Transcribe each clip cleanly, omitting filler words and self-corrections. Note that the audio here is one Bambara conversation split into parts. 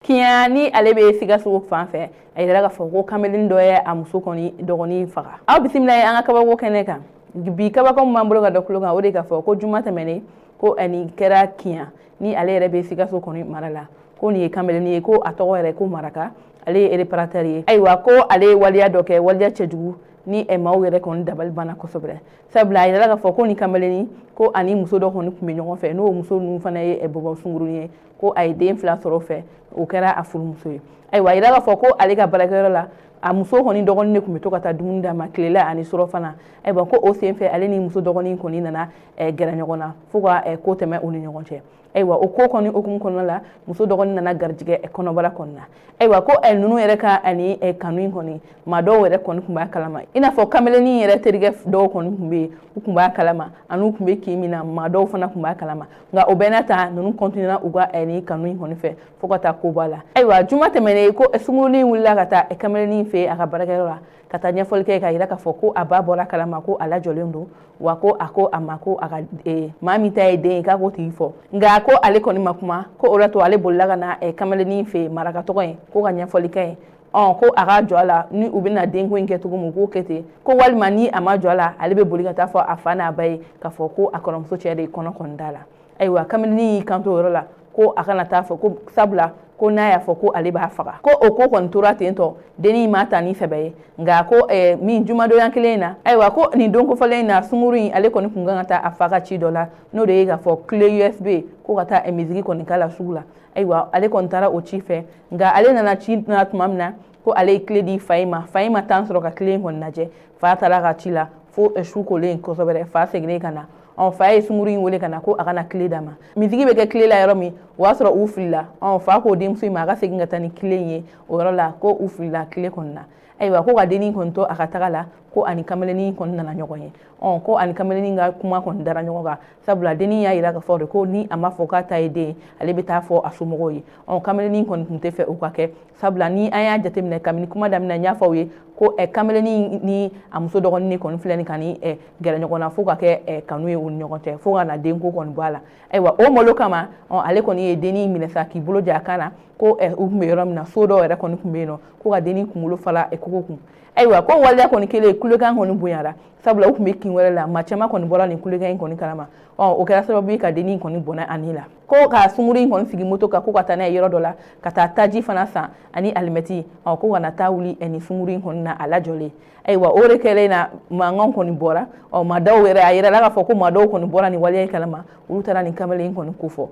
Kiɲan ni ale bɛ Sikaso fan fɛ, a yira k'a fɔ ko kamalen dɔ ye a muso kɔni dɔgɔnin faga. Aw bisimila ye an ka kabako kɛnɛ kan. Bi kabako min b'an bolo ka da tulo kan, o de k'a fɔ ko juma tɛmɛnen ko nin kɛra Kiɲan ni ale yɛrɛ bɛ Sikaso kɔni mara la, ko nin ye kamalen ye, ko a tɔgɔ yɛrɛ ko Maraka, ale ye réparateur ye. Ayiwa, ko ale ye waleya dɔ kɛ, waleya cɛjugu ni maaw yɛrɛ kɔni dabali banna kosɛbɛ, sabula a yirala k'a fɔ ko ni kamalen ko ani muso dɔ kɔni tun bɛ ɲɔgɔn fɛ, n'o muso ninnu fana ye bɔbɔ sungurunin ye, ko a ye den 2 sɔrɔ fɛ, o kɛra a furumuso ye. Ayiwa, a yira k'a fɔ ko ale ka baarakɛyɔrɔ la, a muso kɔni dɔgɔnin de tun bɛ to ka taa dumuni d'a ma tilela ani surɔfana. Ayiwa, ko o sen fɛ, ale ni muso dɔgɔnin kɔni nana gɛrɛ ɲɔgɔn na fo ka ko tɛmɛ u ni ɲɔgɔn cɛ. Ayiwa, o ko kɔni hukumu kɔnɔna la, muso dɔgɔnin nana garijɛgɛ kɔnɔbara kɔnɔna na. Ayiwa, ko ninnu yɛrɛ ka ani kanu in kɔni, maa dɔw yɛrɛ kɔni tun b'a kalama, i n'a fɔ kamalennin yɛrɛ terikɛ dɔw kɔni tun bɛ yen, u tun b'a kalama, ani u tun bɛ kin min na, maa dɔw fana tun b'a kalama. Nka o bɛɛ n'a ta, ninnu continuera u ka ni kanu in kɔni fɛ fo ka taa ko b'a la. Ayiwa, juma tɛmɛnen ko sungurunin wulila ka taa kamalennin fɛ a ka baarakɛyɔrɔ la ka taa ɲɛfɔli kɛ, ka yira k'a fɔ ko a ba bɔra kalama ko a lajɔlen don, wa ko a ko a ma ko a ka maa min ta ye den ye, k'a k'o tigi fɔ. Nka ko ale kɔni ma kuma, ko o la to ale bolila ka na kamalennin fɛ, Maraka tɔgɔ ye, ko ka ɲɛfɔli kɛ ye, ko a ka jɔ a la ni u bɛna denko in kɛ cogo min, u k'o kɛ ten, ko walima ni a ma jɔ a la, ale bɛ boli ka taa fɔ a fa n'a ba ye k'a fɔ ko a kɔrɔmuso cɛ de kɔnɔ kɔni da la. Ayiwa, kamalennin y'i kanto o yɔrɔ la ko a kana taa fɔ, ko sabula ko n'a y'a fɔ ko ale b'a faga. Ko o ko kɔni tora ten tɔ, dennin ma ta ni sɛbɛ ye. Nka ko min jumadonya kelen in na, ayiwa, ko nin don kofɔlen in na, sunguru in ale kɔni kun kan ka taa a fa ka ci dɔ la, n'o de ye k'a fɔ clé USB, ko ka taa misigi kɔni k'a la sugu la. Ayiwa, ale kɔni taara o ci fɛ, nka ale nana ci na tuma min na, ko ale ye clé di fa in ma, fa in ma temps sɔrɔ ka clé in kɔni lajɛ. Fa taara ka ci la fo su kolen kosɛbɛ, fa seginnen ka na, fa ye sunguru in wele ka na ko a ka na clé d'a ma. Misigi bɛ kɛ clé la yɔrɔ min, o y'a sɔrɔ u filila. Fa k'o denmuso in ma a ka segin ka taa ni clé in ye o yɔrɔ la, ko u filila clé kɔni na. Ayiwa, ko ka dennin kɔni to a ka taga la, ko ani kamalennin kɔni nana ɲɔgɔn ye, ko ani kamalennin ka kuma kɔni dara ɲɔgɔn kan, sabula dennin y'a yira k'a fɔ de ko ni a ma fɔ k'a ta ye den ye, ale bɛ taa fɔ a somɔgɔw ye. Kamalennin kɔni tun tɛ fɛ o ka kɛ, sabula ni an y'a jateminɛ kabini kuma daminɛ, n y'a fɔ aw ye ko kamalennin ni a muso dɔgɔnin kɔni filɛ nin ka ni gɛrɛ ɲɔgɔn na fo ka kɛ kanu ye u ni ɲɔgɔn cɛ, fo ka na denko kɔni bɔ a la. Ayiwa, o malo kama, ale kɔni ye dennin minɛ sa k'i bolo ja a kan na, ko u tun bɛ yɔrɔ min na, so dɔw yɛrɛ kɔni tun bɛ yen nɔ, ko ka dennin kunkolo fala kogo kun. Ayiwa, ko waleya kɔni kɛlen, kulekan kɔni bonyara, sabula u tun bɛ kin wɛrɛ la, maa caman kɔni bɔra nin kulekan in kɔni kalama. O kɛra sababu ye ka dennin kɔni bɔnɛ a ni la, ko ka sunguru in kɔni sigi moto kan ko ka taa n'a ye yɔrɔ dɔ la, ka taa taji fana san ani alimɛti, ko ka na taa wuli ni sunguru in kɔni na a lajɔlen. Ayiwa, o de kɛlen na, mankan kɔni bɔra. Maa dɔw yɛrɛ, a yirala k'a fɔ ko maa dɔw kɔni bɔra nin waleya in kalama, olu taara nin kamalen in kɔni kofɔ.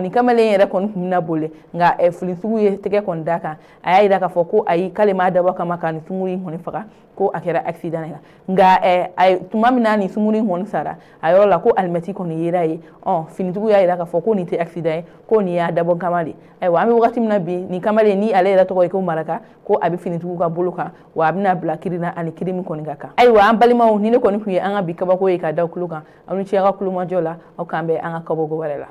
Nin kamalen yɛrɛ kɔni tun bɛna boli, nka finitigiw ye tɛgɛ kɔni d'a kan. A y'a yira k'a fɔ ko ayi, k'ale m'a dabɔ kama ka nin sunguru in kɔni faga, ko a kɛra accident ye. Nka tuma min na nin sunguru in kɔni sara a yɔrɔ la, ko alimɛti kɔni yera ye. Finitigiw y'a yira k'a fɔ ko nin tɛ accident ye, ko nin y'a dabɔ kama de. Ayiwa, an bɛ wagati min na bi, nin kamalen ni ale yɛrɛ tɔgɔ ye ko Maraka, ko a bɛ finitigiw ka bolo kan, wa a bɛna bila kiri na, ani kiri min kɔni ka kan. Ayiwa, an balimaw, ni ne kɔni tun ye an ka bi kabako ye ka da tulo kan. Aw ni ce aw ka kulomajɔ la. Aw k'an bɛn an ka kabako wɛrɛ la.